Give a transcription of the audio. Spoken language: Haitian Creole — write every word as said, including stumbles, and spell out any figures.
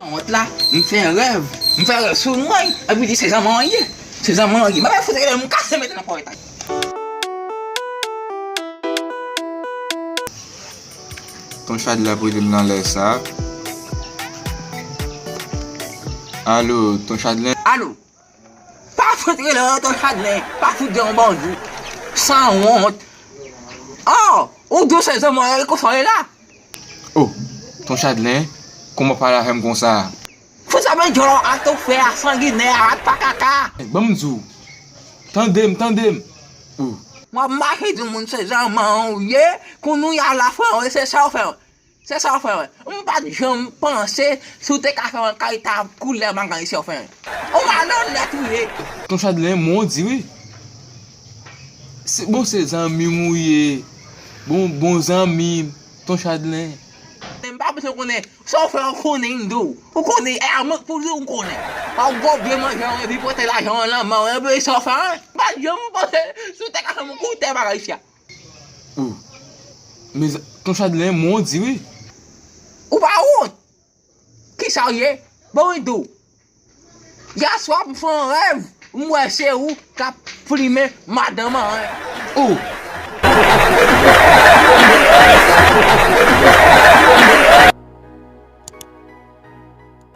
Wont la, m fè rèv. M fè rèv sou mwen. Epi di se zanmi an ye. Se zanmi an ye. Mwen pa fout rele m kase mete nan pòtay. Ton Chadlè ap rele m nan lè sa. Alo, Ton Chadlè? Alo. Pa fout rele Ton Chadlè. Pa fout di yon bonjou. Sanwont. Oh, ou di se zanmi an ye konsa ye la. Oh, Ton Chadlè, kòman w pale avè m konsa? Fout sa men djòl atoufè a, sanginè a, rat pa kaka. Ban m di w. Tande m, tande m. Ou. W ap mache di moun se zanmi an w ye, kounye a la frè, se sa w fè. Se sa w fè. M pa t janm panse si w te ka fè yon kay ta koulè bagay sa w fè. Ou malonèt ou ye. Ton Chadlè, mwen di wi. Se, bon, se zanmi m ou ye. Bon, bon zanmi m, Ton Chadlè. M pa bezwen konnen. Sa w fè, ou konnen, m di w. Ou konnen, e a mwen k pou di w, ou konnen. W ap goble manje w, epi pote lajan an nan men w, epi sa w fè, en? M pa t janm panse si w te ka fè m koute bagay sa. Ou. Men, Ton Chadlè, mwen di wi. Ou pa wont? Kisa w ye? Bon, m di w. Yèswa, m fè yon rèv, m wè se ou k ap plimen madanm an, en. Ou.